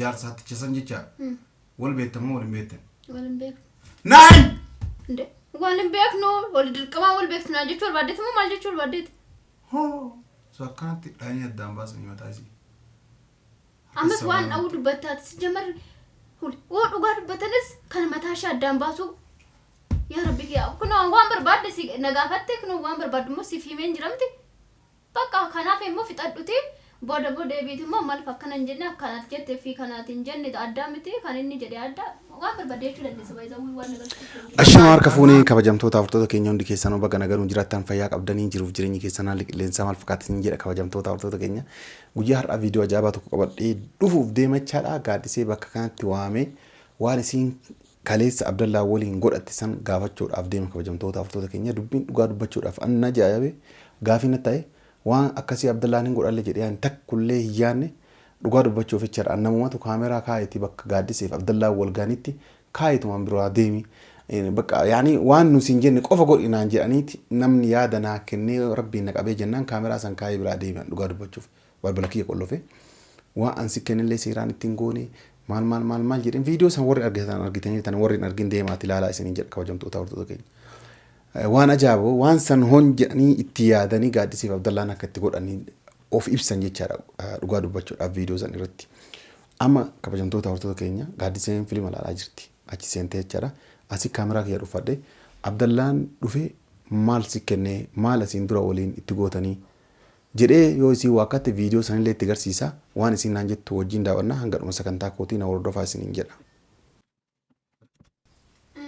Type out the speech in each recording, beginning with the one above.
Jaarsaatticha san jecha wal beektan moo wal hin beektan? Wal hin beeknu. Naan! Inde wal hin beeknu wal dirqamaa wal beektu naan jechuu barbaaddeeti moo maal jechuu barbaaddeeti? Hoo! So akkanatti dhaanii addaan baasanii mataa isii. Ammas waan dha'uu dubbattaati si jamar hoo dhugaa dubbatanis kan mataa ishee addaan baasuu yaa rabbi kiyya kunoo waan barbaadde si na gaafatte kunoo waan barbaaddu immoo siif himeen jiramti. Bakka kanaaf immoo fixadhuti booda booda deebiiti immoo maaliif akkana hin jenne akkanaati jette fi kanaati hin jenne addaa miti kan inni jedhe adda waan barbaadde jechuu dandeessa baay'isawwan waan na galchuuf hin jiru. Ashama harka fuunee kabajamtoota hordoftoota keenya hundi keessanuu baga naganuun jiraattan fayyaa qabdanii jiruuf jireenyi keessan haalli qilleensaa maal fakkaata isin jedha. Kabajamtoota hordoftoota keenya, guyyaa har'aa viidiyoo ajaa'ibaa tokko qabadhee dhufuuf deemachaadha. Gaaddisee bakka kanatti waamee waan isiin kaleessa Abdallaa waliin godhatte san gaafachuudhaaf deema. Kabajamtoota hordoftoota keenya, dubbiin dhugaa dubbachuudhaaf anna ajaa'ibe gaafii natti ta'e. Waan akkasii Abdallaan hin godhalle jedhee ani takkullee hin yaadne dhugaa dubbachuuf jechaadha. Namumatu kaameraa kaayetii bakka Gaaddiseef Abdallaan wal gaanitti kaayitumaan biraa deemi. Bakka yaani waan nu siin jenne qofa godhi naan jedhaniiti namni yaada naa kennee rabbiin na qabee jennaan kaameraa san kaayee biraa deebi'an. Dhugaa dubbachuuf balbala kiyya qollofe waan an si kennillee seeraan ittiin goone maal maal maal maal jedheen. Viidiyoo san warri argitan argitanii tan warri hin argin deemaati ilaalaa isiniin jedha. Kabajamtoota hordoftoota keenya. Waan ajaa'ibu waan san hon jedhanii itti yaadanii Gaaddisiif Abdallaan akka itti godhanii of ibsan jechaadha dhugaa dubbachuudhaaf viidiyoo san irratti. Amma kabajamtoota hordoftoota keenya, Gaaddiseen filima ilaalaa jirti. Achi seentee jechaadha. Asii kaameraa kiyya dhuffadhe. Abdallaan dhufe maal si kennee maal asiin dura waliin itti gootanii jedhee yoo isiin waakkatte viidiyoo sanillee itti garsiisa. Waan isiin naan jettu wajjin daawwannaa hanga dhuma sagantaa kootii na hordofaa isiniin jedha.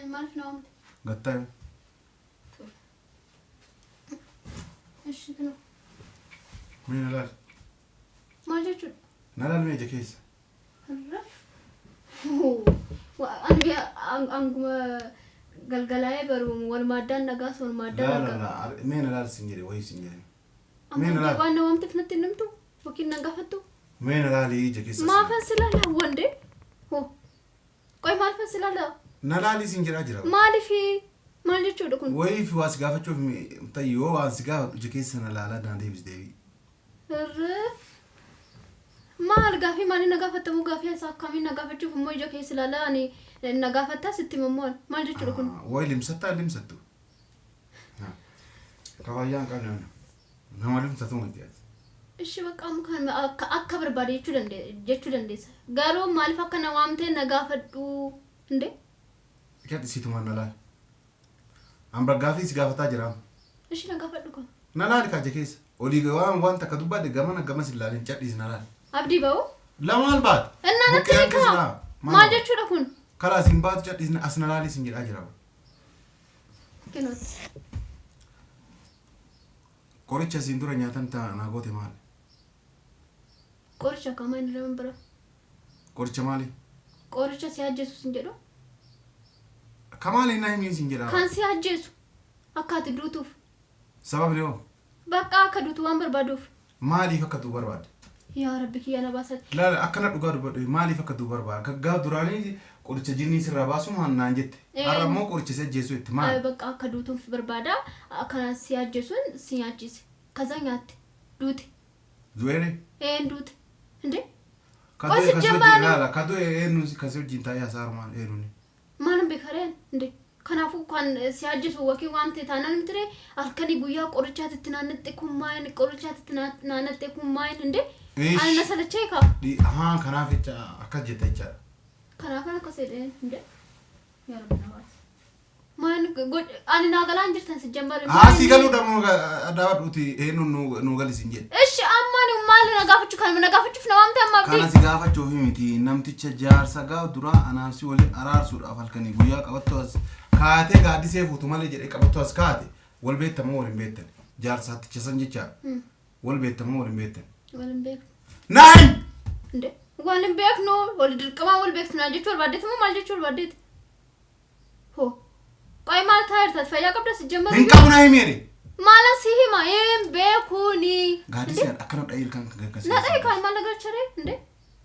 Maaliif na waamte? Gattaayu. Ishi kunoo. Mee na laali. Maal jechuudha? Na laali mee ija keessa. Ani anguma galgalaa'ee baru walumaa addaan dhagaas walumaa addaan Laala argaa. laa mee na laali sin jedhe wayii sin jedhe. Mee na Amma laali. waan na waamteef natti hin himtu yookiin na gaafattu? Mee na laali ija keessa. Maafan si laala wandee? Hoo. Qoy maafan si laala? Na laali sin jedhaa jira. Maalifi maal jechuudha kun? Wayii fi waa si gaafachuuf ta'e yoo waan si gaafadhu ija keessa na laalaa na deebis deebii. Irrif. Maal gaafii maalii na gaafattamu gaafii isaa akkamii na gaafachuuf immoo ija keessa ilaalaa ani na gaafattaa sitti immoo maal jechuudha kun? Wayi limsattaa limsattu. Kabayyaan qabne nama limsatu miti ati. Ishi bakka amma kan akka barbaade jechuu dandeessa. Garuu maaliif akka na waamtee na gaafadhu hinde? Cadhisiitumaan na laali. An gaafii si gaafataa jira. Ishi na gaafadhu kan. Na laali kaa ija keessa. Olii waan waan takka dubbadde gamana gamas hin laalin cadhisi na laali. Abdii ba'u? Lamaan baate. Innaa natti Buqqee hiikaa? harkis Maal jechuudha kun? Karaa isin baatu cadhisi as na laali sin jedhaa jira. Kinooti. Qoricha isin dura nyaatan naa goote maali? Qoricha akkamaa inni lama bira. Qoricha maali? Qoricha si ajjeesu sin jedhu. Kamaali na himiin sin jedhaa. Kan si ajjeesu akka ati duutuuf. Sababni hoo? Bakka akka duutu waan barbaaduuf. Maaliif akka du'u barbaadde? Yaa rabbi kiyya na baasati. Laala akkana dhugaa dubbadhu maaliif akka du'u barbaadde? Akka gaaf duraanii qoricha jinnii sirraa baasu maal naan jette. Har'a immoo qoricha si ajjeesu itti maali? Bakka akka duutuuf barbaada. Akkana si ajjeesuun si nyaachise. Kaza nyaatte. Duute. Du'eere? Een duute. Inde? Ka Qosi du'e kasi wajjin jabaan- laala ka du'e eenyu kasi wajjin taa'ee haasa'aa maal eenyuuni? Maalum beekareen? Inde? Kanaafuu kan si ajjeesu wakii waan ta'e taanaan mitire halkanii guyyaa qorichaatti itti naannatte kun maayin qorichaatti itti naannatte kun maayin inde? Ish. Ani na salachee kaa. Haa kanaaf jecha akkas jette jechaadha. Kanaafan akkas jedheen inde? Yaa rabbi na baasi. Maal ani naa galaan jirtan si jambare. Haa si galuu dhabnu dhaabadhuuti eenyu nu gali sin jedhe. Ishi amma ani maal na gaafachuu kan na gaafachuuf na waamte amma Kana abdii. si gaafachuuf miti namticha jaarsa gaaf duraa anaan si waliin araarsuudhaaf halkanii guyyaa qabattu as kaatee gaaddisee fuutu malee jedhee qabattu as kaate wal beektan moo wal hin beektan? Jaarsaatticha san jecha wal beektan moo wal hin beektan? Wal hin beeknu. Naan! Inde wal hin beeknu wal dirqamaa wal beektu naan jechuu barbaaddeeti moo maal jechuu barbaaddeeti? Hoo. Qoy maal ta'a jirta fayyaa qabda si jambare. Hin qabu naa himi jedhe. Maalan si hima hin beekuuni. Gaaddisee akkana dha'ee ilkaan kan akkasii. Na dha'e kan maal agarcharee inde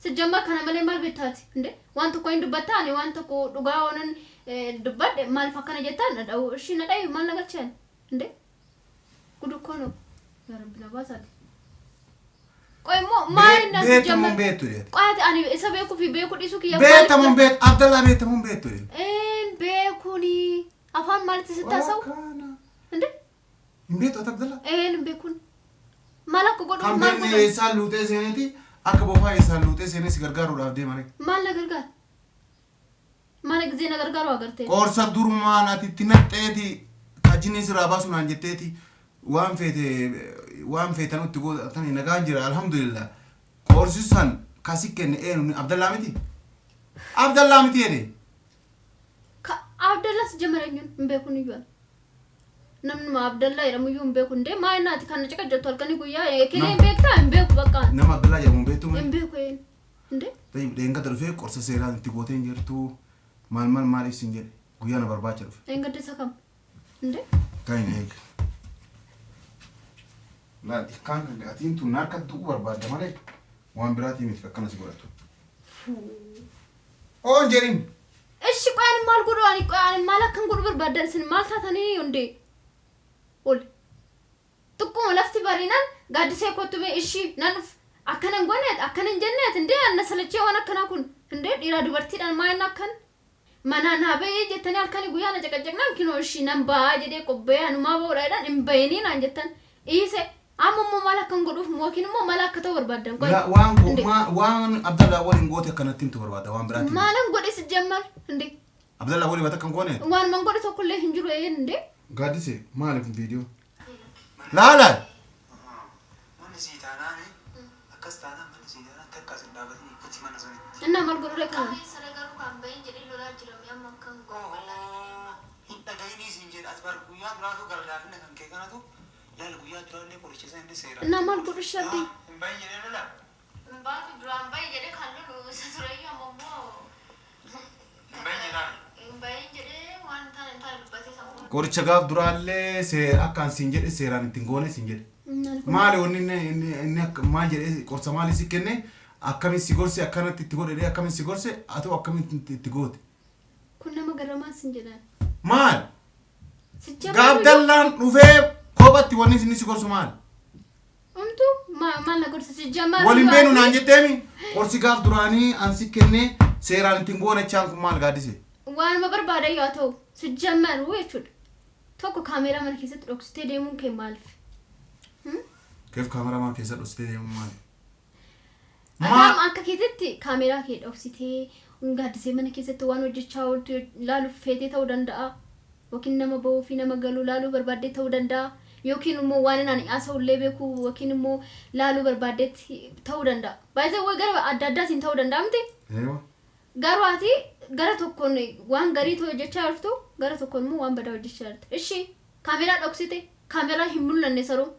si jambare kana malee maal beektaati inde waan tokko hin dubbattaa ani waan tokko dhugaa oonan dubbadhe maaliif akkana jettaa na dha'u ishii na dha'e maal nagalchan inde gudukkoo no yaa rabbi na baasaati. Qoy immoo maal inni as Beektamuun jamma- beektu jedhe. Qoy ati ani isa beekuu fi beekuu dhiisuu kiyya Beektamuun beektu Abdallaa beektamuun beektu jedhe. Een beekuuni afaan maalitti sitti haasa'u? Kana. Inde Hin beektu ati Abdallaa? een beekuun maal akka godhu Kan maal beekne godhu eessaan luutee seeneeti akka bofaa eessaan luutee seenee si gargaaruudhaaf deemare. maal na gargaara? Maal gisee na gargaaru agartee? Qorsa durumaan ati itti naqxeeti kajinni sirraa baasu naan jetteeti waan feete waan feetan itti gootanii nagaan jira alhamdulillah. Qorsi san kasi kenne eenyu Abdallaa miti? Abdallaa miti jedhe. Ka Abdallas jamara eenyuun hin beekuun iyyuu ani. Namnuma Abdallaa jedhamu iyyuu hin beeku hundee maal naati kan na caqajjattu halkanii guyyaa ekelee hin beektaa hin beeku bakka ani. Nama Abdallaa jedhamu hin beektu Hin beeku een. Hundee Dheengadda dhufee qorsa seeraan itti gootee hin jirtu maal maal maal ibsin jedhe guyyaa na barbaacha dhufe. dheengadda isa kam? Hundee Kan hin eega. Laal ilkaan kan atiin tun harka du'uu barbaadda malee waan biraatii miti akkana si godhatu. Oon jedhin. Ishi qoy ani maal godhu ani qoy ani maal akkan godhu barbaaddan isin maal taatanii hundee ol xiqquma lafti bariinaan gaaddisee kottu bee ishi nan dhuf akkana hin gooneet akkana hin jenneet indee anna salachee waan akkanaa kun indee dhiiraa dubartiidhaan maal inni akkan manaa naa bahee jettanii halkanii guyyaa na caqacaqnaan kinoo ishi nan ba'aa jedhee qobbee anumaa ba'uudha jedhan hin bahinii naan jettan dhiise amma immoo maal akkan godhuuf yookiin immoo maal akka ta'u barbaaddan qoy Waan Indee. waan Abdallaa waliin goote akkanatti himtu barbaada waan biraatii. maalan godhe si jammar indee Abdallaa waliin waan akka hin goone. waan man godhe tokkollee hin jiru een indee Gaaddise maaliif viidiyoo? Laala. Manni sii taanaani akkas taanaan manni sii taanaan takka as hin dhaabatini kuti mana sanitti. Innaa maal godhu kana? Hin dhaga'inii siin jedha as bar guyyaa duraatu gara laafina kan kee kanatu laal guyyaa duraallee qoricha isa inni seera. Innaa maal godhu shabbi? Hin bahin jedhee lola. Baatu duraan bahi jedhee kan lolu isa tureyyuu amma immoo Hin bahin jedhaan. hin bahin jedhee waan taane hin taane dubbatee sammuu. Qoricha gaaf duraallee akkaan siin jedhe seeraan ittiin goone siin jedhe. Maali wanni inni inni inni akka maal jedhee qorsa maalii si kenne akkamiin si gorse akkanatti itti godhe akkamiin si gorse haa ta'u akkamiin itti goote. Kun nama garramaa sin jedhan. Maal? Si Gaaf dallaan dhufee kophatti wanni inni si gorsu maal? Umtu maal na gorsa si jammar. Waliin beenu naan jetteemi qorsi gaaf duraanii an si kenne seeraan ittiin goone jechaan kun maal gaaddise? Waanuma barbaada yoo ta'u si jammaru jechuudha. Tokko kaameeraa mana keessatti dhoksitee deemuun kee maaliif? Keef kaameraa maal keessa dhoksitee deemuun maali? Maal akka keetitti kaameeraa kee dhoksitee gaaddisee mana keessatti waan hojjechaa ooltu laaluuf feetee ta'uu danda'a. Yookiin nama bahuu fi nama galuu laaluu barbaaddee ta'uu danda'a. Yookiin immoo waan ani haasa'ullee beekuu yookiin immoo laaluu barbaaddeetti ta'uu danda'a. Baay'ee gara adda addaatiin ta'uu danda'a miti. Eewa. Garuu ati gara tokkoon waan garii ta'e hojjechaa jirtu gara tokkoon immoo waan badaa hojjechaa jirtu. Ishi kaameeraa dhoksite kaameeraa hin mul'anne saruu.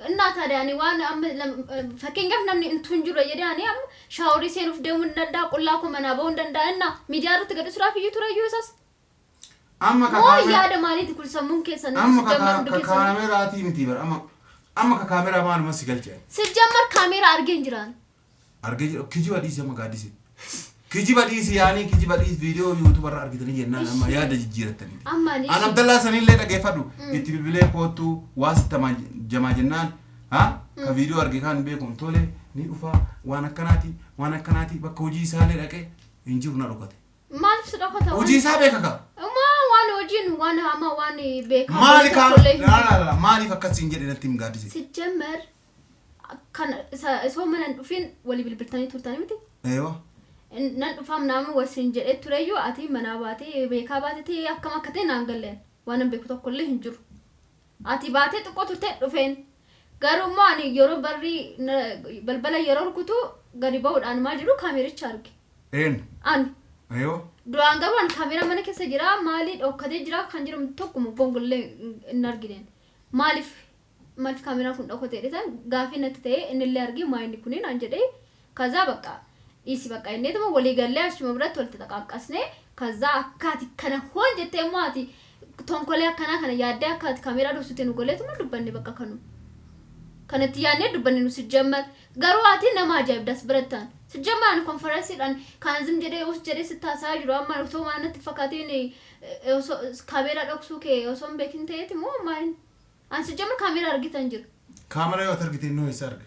Innaa taadha ani waan amma fakkeenyaaf namni intu hin jiru jedhee ani amma shaaworii seenuuf deemuu hin danda'a qullaa koo manaa bahuu hin danda'a innaa miidiyaa irratti gadi suraaf iyyuu ture iyyuu isas. Amma Moo yaada maaliiti kun sammuun keessan amma sijjammar hundi ka keessan. kaameraatii miti bara amma amma ka kaameraa maaluma si galche. Sijjammar kaameeraa argee hin jiraan. Argee jira kijiba dhiisi amma gaaddise. Kijiba dhiisi yaanii kijiba dhiisi viidiyoo yuutuuba irra argitanii jennaan amma yaada jijjiirattanii. Amma ani An Abdallaa sanillee dhageeffadhu itti bilbilee koottu waa sitti jamaa jennaan ha ka viidiyoo arge kan beekum tole ni dhufa waan akkanaati waan akkanaati bakka hojii isaallee dhaqee hin jiru na dhokate. Maaliif si dhokata? Hojii isaa beeka ka. Maa waan hojiin waan hamaa waan beekamu Maali ka tokkollee hin la la la maaliif akkasiin jedhe natti hin gaaddise. Sijjammar kan isa osoo mana hin dhufin walii bilbiltanii turtanii miti. Eewa. Nan dhufaam naama wasiin jedhee tureyyuu ati manaa baatee beekaa baatee ta'ee akkam akka ta'e naan galleen waan hin beeku tokkollee hin jiru. Ati baatee xiqqoo turtee dhufeen garuu immoo ani yeroo barri balbala yeroo rukutu gadi bahuudhaan maal jiru kaamericha arge. Een. Ani Eewa. duraan garuu ani kaameraa mana keessa jira maali dhokkatee jira kan jedhamu tokkuma bongollee hin argineen. Maaliif maaliif kaameraan kun dhokkatee jedhan gaafii natti ta'e innillee argee maa inni kuniin an jedhee kazaa bakka dhiisi bakka inneetuma walii gallee achuma biratti walitti xaqaqqasnee kazaa akka ati kana hoon jettee immoo ati tonkolee akkanaa kana yaaddee akka ati kaameraa dhoksite nu goleetuma dubbanne bakka kanuma. Kanatti yaadnee dubbanne nu sijjammar garuu ati nama ajaa'ibdaas birattaan sijjammar ani konferensiidhaan kan zim jedhee us jedhee sitti haasa'aa jiru amma osoo waan natti fakkaateen osoo kaameraa dhoksuu kee osoo hin beekin ta'eeti moo maal ani sijjammar kaameraa argitan jiru. Kaameraa yoo ati argite innoo eessa arga?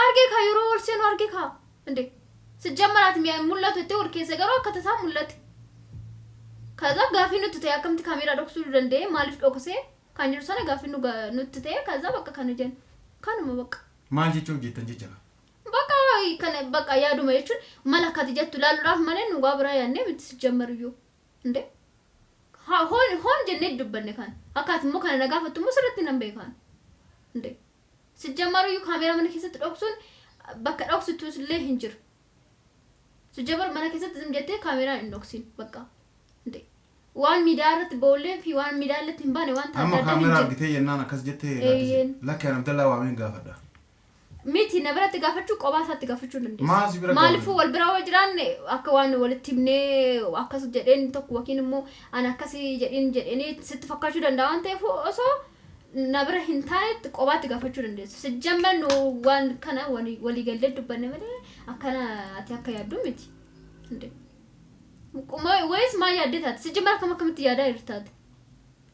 Argee kaa yeroo ol seenu argee kaa. Inde sijjammaraati mi'a mul'atu itti ol keessa garuu akka tasaa mul'ate. Kaza gaafii nutti ta'e akkamitti kaameraa dhoksuu danda'e maaliif dhoksee kan jiru sana gaafii nutti ta'e kaza bakka kana jenna. Kanuma bakka. Maal jechuuf jettan jecha? Bakka kana bakka yaaduma jechuun mala akkati jettu ilaaluudhaaf malee nu waa biraa yaadnee miti sijjammariyyuu. Inde hoon hoon jennee dubbanne kan akkaati immoo kana na gaafattu immoo sirriitti nan beekan. Inde sijjammariyyuu kaameraa mana keessatti dhoksuun bakka dhoksitus illee hin jiru. Sijjammar mana keessatti zim jettee kaameraa hin dhoksin bakka. Inde waan miidiyaa irratti boollee fi waan miidiyaa irratti hin baane waan Amma adda addaa hin kaameraa jiru. argitee jennaan akkas jettee Eeyyeen. lakki ani Abdallaa waameen gaafadha. Miti na biratti gaafachuu qophaa isaatti gaafachuu dandeessa. Maal si bira Maaliifuu wal bira yoo jiraanne akka waan walitti himnee akkas jedheen tokko yookiin immoo ani akkasii jedheen jedheenii sitti fakkaachuu danda'a waan ta'eef osoo na bira hin taanetti qophaatti gaafachuu dandeessa. Sijjamman nu waan kana walii gallee dubbanne malee akkana ati akka yaaddu miti. Wayis maal yaaddee taate? Sijjamman akkam akkamitti yaadaa jirtaate?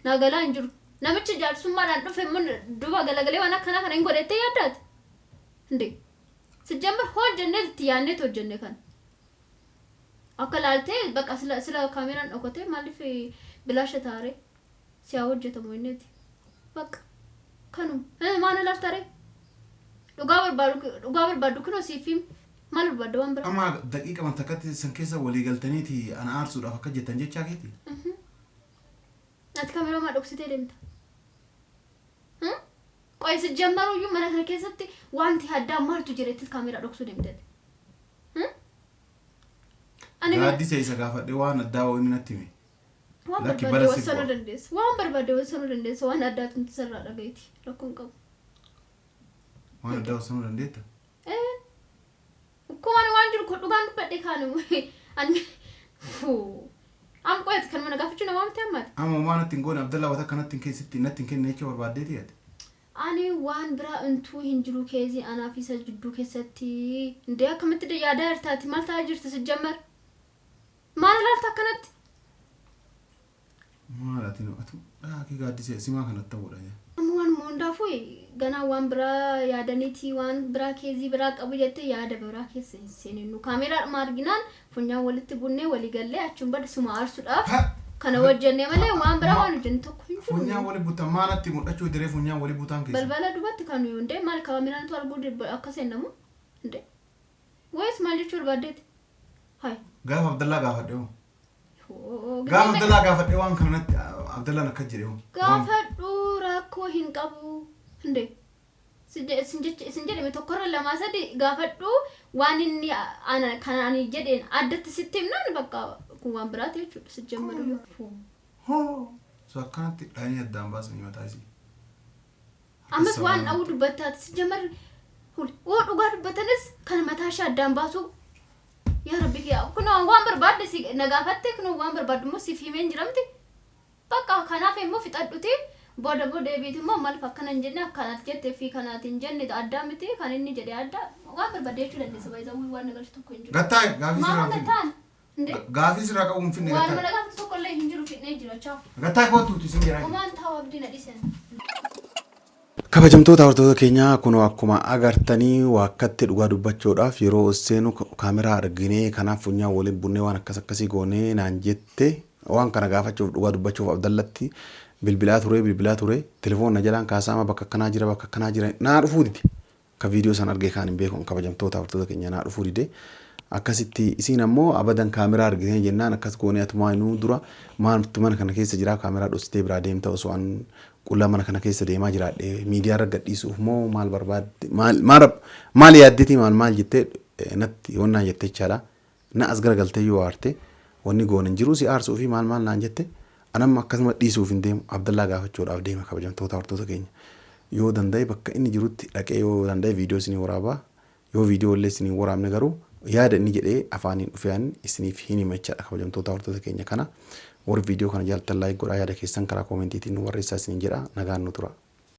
Naa galaa hin jiru. Namichi jaarsummaadhaan dhufe immoo duuba galagalee waan akkanaa kana hin godhettee yaaddaate? Inde sijjamar hojjennee itti yaadneet hojjenne kan akka laaltee bakka sila sila kaameraan dhokatee maaliif bilaasha taaree si haa hojjetamu inneeti bakka kanuma maana laaltaree dhugaa barbaadu dhugaa barbaadu kunoo siif him maal barbaadda waan biraa. Amma daqiiqa takkatti san keessa walii galtaniiti ana aarsuudhaaf akka jettan jechaa keeti. Ati kaameraa maa dhoksitee deemta? Qoy sijjammaruyyuu mana kana keessatti wanti addaa maaltu jira itti kaameraa dhoksuu deemte? Ani Gaaddisa isa gaafadhe waan addaa wayii natti hime. waan Lakki barbaade bala si wassanuu bu'a. dandeessa. Waan barbaade wassanuu dandeessa. Waan addaatu nuti sirraa dhagayeeti. Rakkoon qabu. Waan addaa wassanuu dandeetta? Akkuma ani waan jiru kun dhugaan dubbadhe kaanu. Ani am qoyati kan mana gaafachuu nama miti ammaati. Amma waan natti hin goone Abdallaa wata kanatti hin keessatti natti hin kenne jechuu barbaaddeeti ati. Ani waan biraa intuu hin jiru keezii anaa fi isa jidduu keessatti. Indee akkamitti yaadaa jirtaati? Maal ta'aa jirti sijjammar? Maal ilaalta akkanatti? Maal ati nu atu dhaakii gaaddisee simaa kanatti ta'uudha. Amma waan hundaafuu ganaa waan biraa yaadaniiti waan biraa keezii biraa qabu jettee yaada biraa keessa hin seeninu. Kaameraadhuma arginaan funyaan walitti bunnee walii gallee achuun bada suma aarsuudhaaf kana hojjennee malee waan biraa waan hojjennu tokko hin jiru. Funyaan wali butan maa natti mul'achuu diree funyaan wali butaan keessa. Balbala duubatti kan nuyi hundee maal kaameraantu arguu akka seennamu hundee. Wayis maal jechuu barbaaddeeti? Hai. Gaafa Abdallaa gaafadhe hoo. Hoo, Gaafa Abdallaa gaafadhe waan kana natti Abdallaan akka jedhe hoo. Gaafadhu rakkoo hin qabu. Hundee. Sin jedhame tokkorra lamaa sadi gaafadhu waan inni ana kan ani jedheen addatti sitti himnaan bakka kun waan biraati jechuudha sijjammaru yoo. Hoo. So akkanatti dhahanii addaan baasanii mataa isii. Ammas waan dha'uu dubbattaati sijjammar oo dhugaa dubbatanis kan mataa ishee addaan baasuu. Yaa Rabbi kiyya kunoo waan barbaadde si na gaafatte kunoo waan barbaaddu immoo siif himeen jiramti. Bakka kanaaf immoo fixadhuti booda booda deebiiti immoo maaliif akkana hin jenne akkanaati jettee fi kanaati hin jenne addaa miti kan inni jedhe adda waan barbaadde jechuu dandeessa baay'ee waan nagalchu tokko hin jiru. Gattaa gaafii sirraa Maal hin finne. gattaan? Inde Gaafii sirraa qabu hin finne waan gattaa. mana gaafatu tokko illee hin jiru fidnee jira chaa. Gattaa kootuuti isin jira. Omaan taa'u abdii na dhiisan. Kabajamtoota hordoftoota keenyaa kunoo akkuma agartanii waakkatti dhugaa dubbachuudhaaf yeroo seenu kaameraa arginee kanaaf funyaan waliin bunnee waan akkas akkasii goonee naan jette waan kana gaafachuuf dhugaa dubbachuuf Abdallatti bilbilaa ture bilbilaa ture telefoon na jalaan kaasaama bakka akkanaa jira bakka akkanaa jira naa dhufuu dide ka viidiyoo san argee kaan hin beeku kabajamtoota hordoftoota keenya naa dhufuu dide akkasitti isiin ammoo abadan kaameraa argitee jennaan akkas goonee atumaa inuu dura maaltu mana kana keessa jira kaameraa dhoksitee biraa deemta osoo an qullaa mana kana keessa deemaa jiraadhe miidiyaa irra gadhiisuuf moo maal barbaadde maal maal maal yaaddeeti maal maal jettee natti wannaan jette jechaadha. Na as garagaltee yoo aarte wanni goone hin jiru si aarsuu fi maal maal naan jette anamma akkasuma dhiisuuf hin deemu Abdallaa gaafachuudhaaf deema kabajamtoota hordoftoota keenya. Yoo danda'e bakka inni jirutti dhaqee yoo danda'e viidiyoo isinii waraabaa yoo viidiyoo illee isinii waraabne garuu yaada inni jedhee afaaniin dhufee ani isiniif hin hima jechaadha kabajamtoota hordoftoota keenya kana. Warri viidiyoo kana jaallattan like godhaa yaada keessan karaa koomentiitiin nu barreessaa isiniin jedha nagaan nu tura.